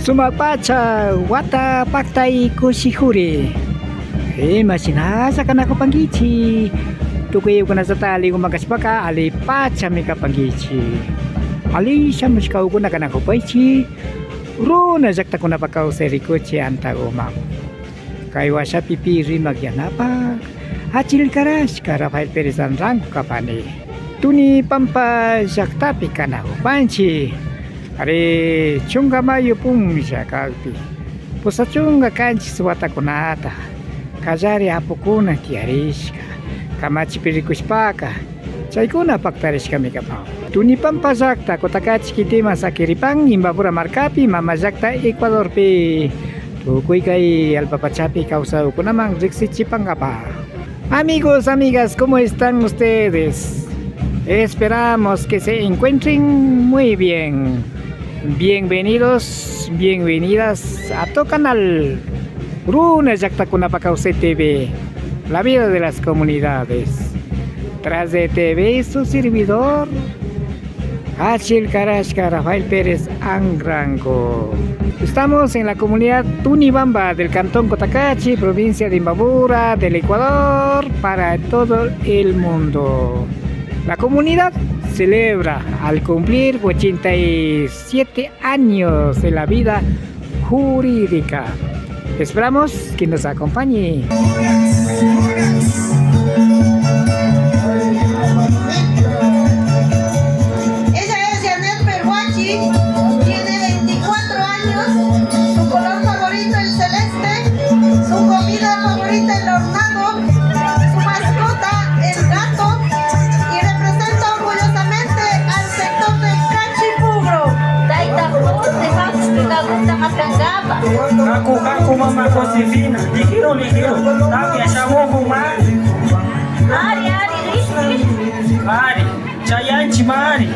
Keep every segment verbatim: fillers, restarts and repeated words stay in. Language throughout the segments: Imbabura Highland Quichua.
Sumak pacha wata paktay kushijuri. Imashinalla kanakupankichik. Tukuykunallata alliguman kashpaka allipachami kapankichik. Alli shamushkakuna kanakupaychik. Runa llaktakunapak kawsay rikuchik antaguman. Kay washapi pi rimak yanapak Achil Karashka Rafael Pérez Anrango kapani. Tuni Pampa llaktapi kanakupanchik. Ari, chunka mayu punlla kakpi, pusak chunka kanchis watakunata kallari apukuna tiyarishka kamachipi rikushpaka, chaykuna paktarishkami kapan. Tuni Pampa llakta Kutakachi kitiman sakiripan, Imbabura markapi, mama llakta Ecuadorpi, tukuy kay allpa pachapi kawsakkunaman riksichipankapak. Amigos, amigas, ¿cómo están ustedes? Esperamos que se encuentren muy bien. Bienvenidos, bienvenidas a tu canal Runa Llaktakunapak Kawsay T V, la vida de las comunidades. Tras de T V, su servidor, Achil Karashka Rafael Pérez Anrango. Estamos en la comunidad Tunibamba del cantón Cotacachi, provincia de Imbabura, del Ecuador, para todo el mundo. La comunidad celebra al cumplir ochenta y siete años de la vida jurídica. Esperamos que nos acompañe. Ella es Janet Perguachi, tiene veinticuatro años, su color favorito el celeste, su comida favorita el hornado, su mascota el gato, y representa orgullosamente al sector de Cachipugro. Tayta José, José, kakuta maskangapa. Kaku, kaku, mama Josefina, ligero, ligero, tapia shamuku, mari. Ari, ari, rishki. Ari, chayanchi, mari.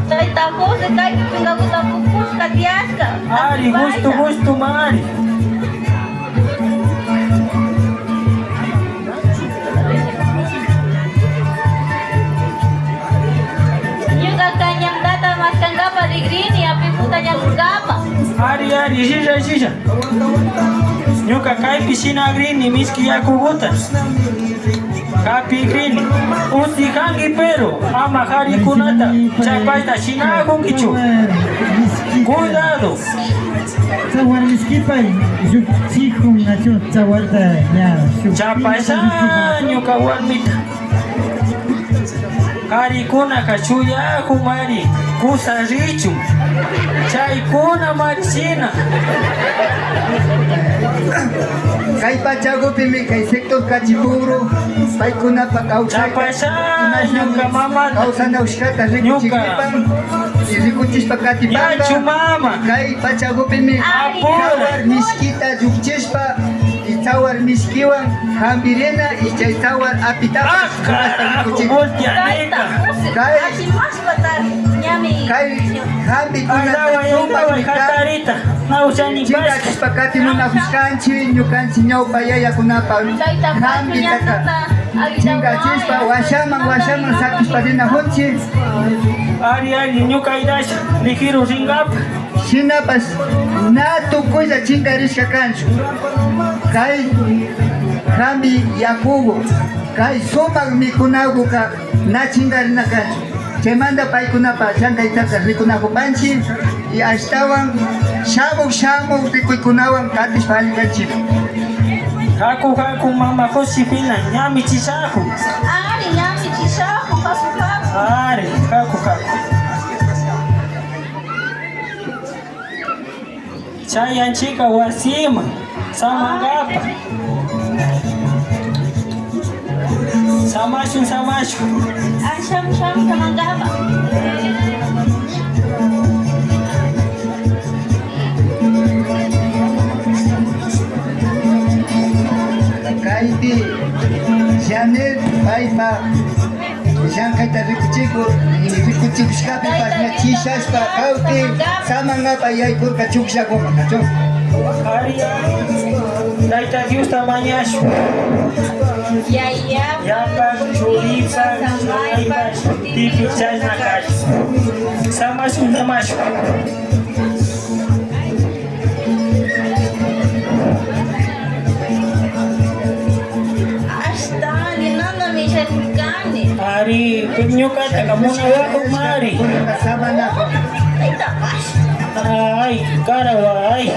Tayta José, kaypi pinkakuta pukushka tiyashka. Ari, gusto, gusto, mari. Ñukaka ñantata maskankapa rikrini, apikuta ñakunkapa. Ari, ari, rilla, rilla. Ñuka kaypi shinagrini miski yakuguta. Kapigrini. Utijanki, pero ama karikunata chapayta shinakunkichu. Cuidado. Tsawar miskipa llukchikun nachu tsawarta ña shuk. Chapasha ñuka warmita. Karikunaka chuyakun mari, kusarichun. Chaykuna mari shina. Kay pachagupimi kay sector Cachipugro paykunapa kawsayta, chapasha ñuka mamata, kawsana ushkata rikuchikripan y rikuchishpa katipanka. Yachu mama. Kay pachagupimi tsawar mishkita llukchishpa y tsawar mishkiwan jambirina y chay tsawar apitapash rurashpa rikuchikun. Kay, kay jambikunata sumakmi kan. Chinkachishpa katimunajushkanchi ñukanchi ñawpa yayakunapa jambitaka. Chinkachishpa washaman washaman sakishpa rinajunchi. Ari, ari, ñuka idasha lijiru ringapa. Shinapash na tukuylla chinkarishka kanchu. Kay jambi yakugu, kay sumak mikunaguka na chinkarina kanchu. Chaymanta paykunapa llankaytaka rikunakupanchi y ashtawan shamuk shamuk rikuykunawan katishpa alli kanchi. Jaku, jaku, mama Josefina, ñami chishajun. Ari, ñami chishajun, jaku, jaku. Ari, jaku, jaku. Chayanchika wasiman, samangapa. Samashun, samashun. Ay, shamu, shamu, samangapa. Kaypi Janet paypa llankayta rikuchiku, rikuchikushkapipash ña chishashpa kawpi samangapa yaykurka chukllakuman, nachu? Ari, Tayta Diosta mañashun. Yaya, yapa, churipa, samaypa, churipa, shutipi chashna kashun. Samashun, samashun. Munawaku mari. Ay, karawa, ay.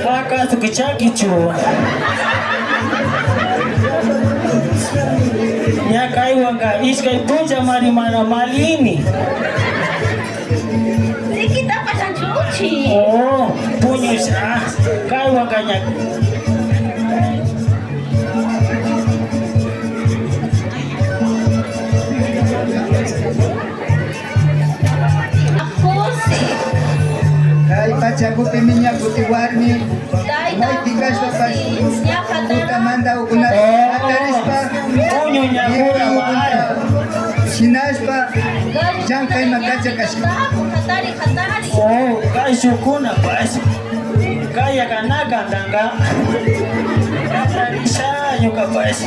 Akasu kichakichu. Ña kaywanka ishkay puncha mari mana malini. Rikitapash anchuchi. Oh, puñush, ah, kaywanka ña. José. Kay pachakupimi ña kuti warmi. Maypi kashpapash tutamanta ukunata hatarishpa, ñuka ukunata shinashpa, llankayman kacha kashka. Oh, kayshukkunapash kaya kana kantanga. Hatarisha ñukapash.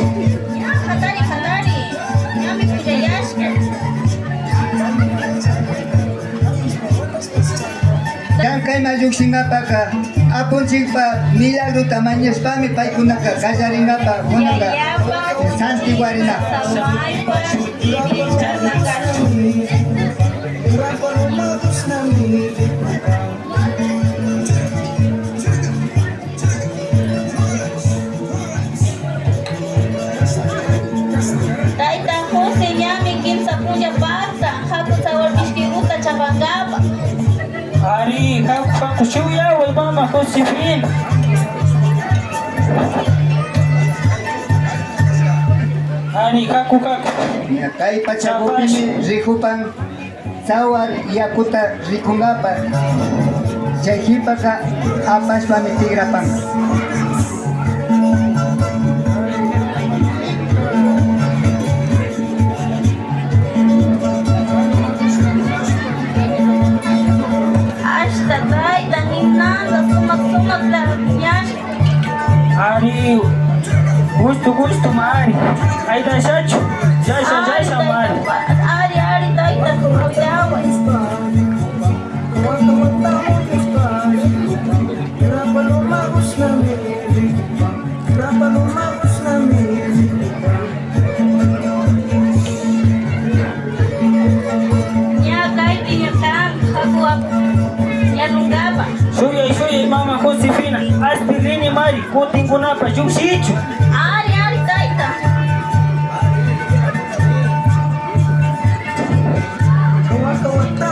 Hatari, hatari. Ñami pukayashka. Kan kayman llukshinkapaka Apunchikpa milagrota mañashpami paykunaka kallarinkapa kunanka santiguarina. Tayta José ñami kimsa punlla pakta haku tsawa mishkiguta chapankapak. Ari, haku, haku, shuyaway mama Josefina. Ari, haku, haku. Ña kay pachakupimi rikupan. Tsawar yakuta rikunkapak chay hipaka apashpami tikrapan. Ashta tayta ninanta sumak sumak ña. Ari, gusto, gusto, mari. Ay, dashachu. Dasha, dasha, mari. Ari, ari, tayta, kuyaway. Ña kaypi ña kan, haku, haku, yanunkapa. Shuyay, shuyay, mama Josefina, aspi rini mari, kutinkunapash llukshichu. Ari, ari, tayta.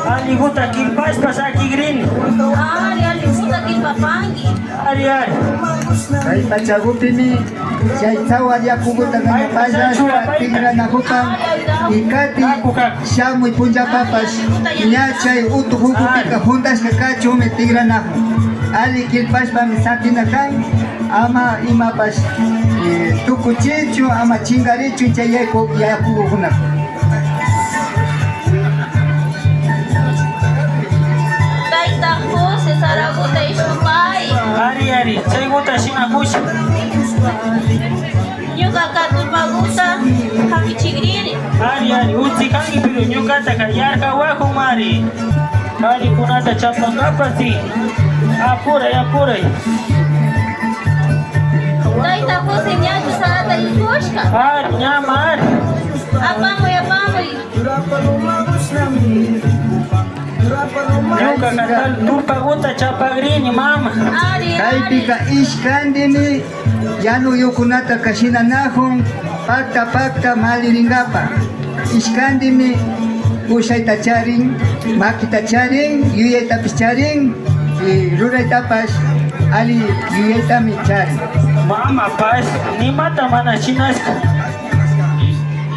Alliguta killpashpa sakigrini. Ari, alliguta killpapanki. Ari, ari. Kay pachakupimi chay tsawa yakuguta pallashpa tikranakupan y kati shamuy punllapapash ña chay utukukupika juntashka kachunmi tikranakun. Alli killpashpami sakina kan, ama imapash, eh, tukuchichu, ama chinkarichu chay yaku, yakugukunaka. Tayta José, saraguta ishupay. Ari, ari, chayguta shinakushi. Ñuka katupaguta hapichigrini. Ari, ari, utsikanki, pero ñukataka yarkawakun mari. Allikunata chapankapak, sí. Apuray, apuray. Tayta José, ñachu sarata ishkushka. Ari, ña mari. Apamuy, apamuy. Ñuka katal tupaguta chapagrini, mama. Ari, ari. Kaypika ishkandimi yanuyukunata kashinanakun, pakta pakta malirinkapa. Ishkandimi ushayta charin, makita charin, yuyaytapish charin, y ruraytapash alli yuyaytami charin. Mamapash nimata mana shinashka.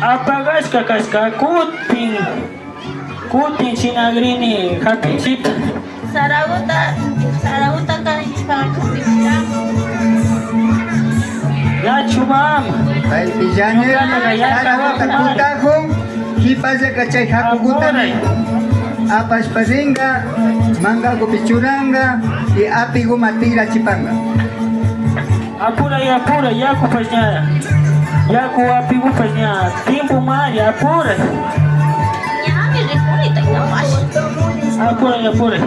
Apagashka kashka kutin, kutin shinagrini hapichita. Saraguta, saraguta kallishpa kutin. Yachu mama. Kaypi llanirmi saraguta kutakun, kipallaka chay hakugutami apashpa ringa, mangagupi churanga y apiguman tikrachipanga. Apuray, apuray, yakupash ña, yaku apigupash ña, tiempo mari, apuray. Ñami rikuni, taytapash. Apuray, apuray.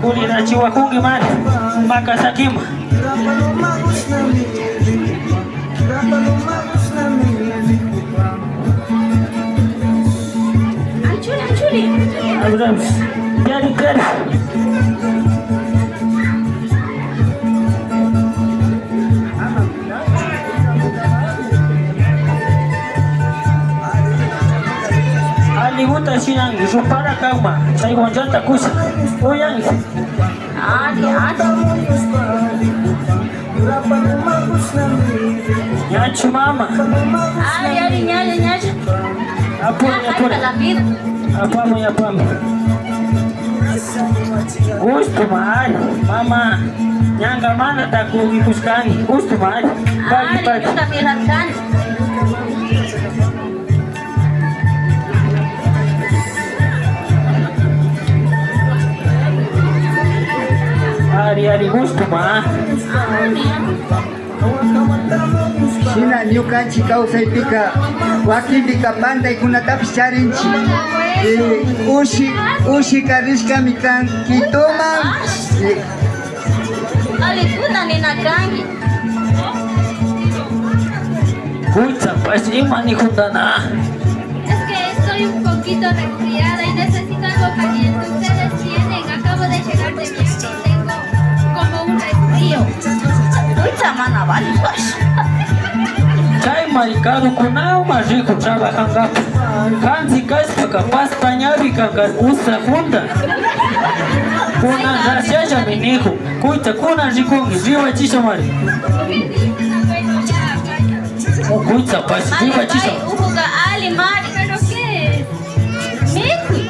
Purinachiwakunki mari, makasakima. Rapalomagushna mi rikupan, rapalomagushna mi rikupan. Abrams. Piari, piari. Aliguta shinan rupara kanma, chaywanllata kusa. Uyan. Ari, ari. Ñachu mama. Ari, ari, ñalla, ñalla. Apuy, apuy. Apamuy, apamuy. Gusto ma, ari, mama. Ñanka mana takugikushkani. Gusto ma, ari. Pagui, ari, pagui. Ñuka mirarkani. Ari, ari, gusto ma. Shina ñukanchik kawsaypika wakinpika pantaykunatapish charinchik. Eh, ushi, ushika rishkami kan Quitoman. Eh, Allikuna nina kanki. Kuytsapash ima nikundana. Es que estoy un poquito resfriada y necesito algo caliente. Ustedes tienen, acabo de llegar de viaje y tengo como un resfrío. Kuytsa mana valipash. Chay marikarukunaman riku trabajankapak. Kansi kashpaka pasta ñawi kanka usa funda. Kunan graciallami nikun. Kuytsa kunan rikunki, riwachishamari. Kuytsapash, riwachisham. Ujuka ali mari. Mikuy.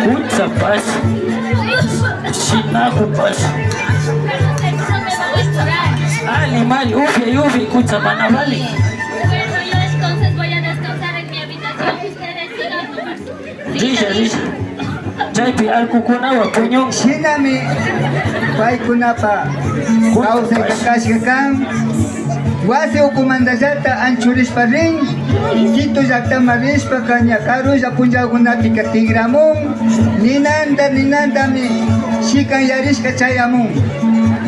Kuytsapash. Shinakupash. Ali mari, upiay, upiay, kuytsa mana vali. Bueno, yo entonces voy a descansar en mi habitación. Ustedes sigan nomás. Risha, risha. Chaypi allkukunawan puñun. Shinami paykunapa kawsayka kashka kan. Wasi ukumantallata anchurishpa rin. Quito llaktaman rishpaka ña karulla punllakunapika tikramun. Ninanta ninantami shikanyarishka chayamun.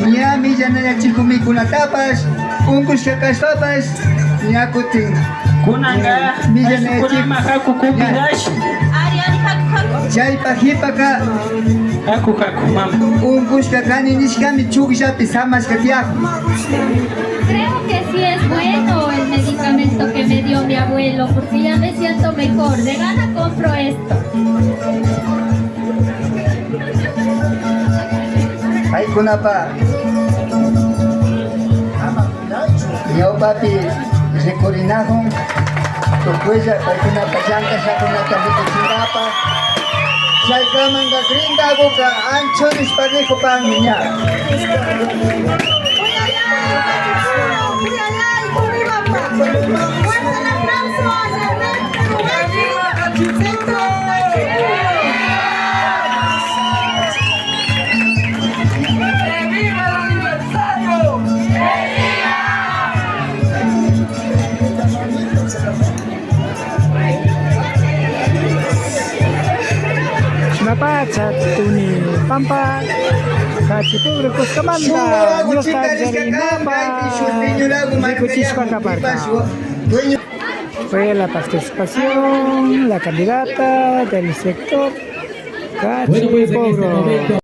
Ña millanayachikun mikunatapash, unkushka kashpapash, ña kutin. Kunanka millanayachik. Haku, haku, mama. Chaypa hipaka. Haku, haku, mama. Unkushka kani nishkami chukllapi samashka tiyakun. Creo que sí es bueno el medicamento que me dio mi abuelo, porque ya me siento mejor. De gana compro esto. Paykunapa ñawpapi rikurinakun tukuylla paykunapa llankashakunata rikuchinkapak. Chaykamanka gringakuka anchurishpa rikupanmi ña. Shinapacha tuni pampa kachi pugri kuskamanta ñuka charinapa rikuchishpa kaparka. Fue la participación, la candidata del sector Bueno, pues, en este momento.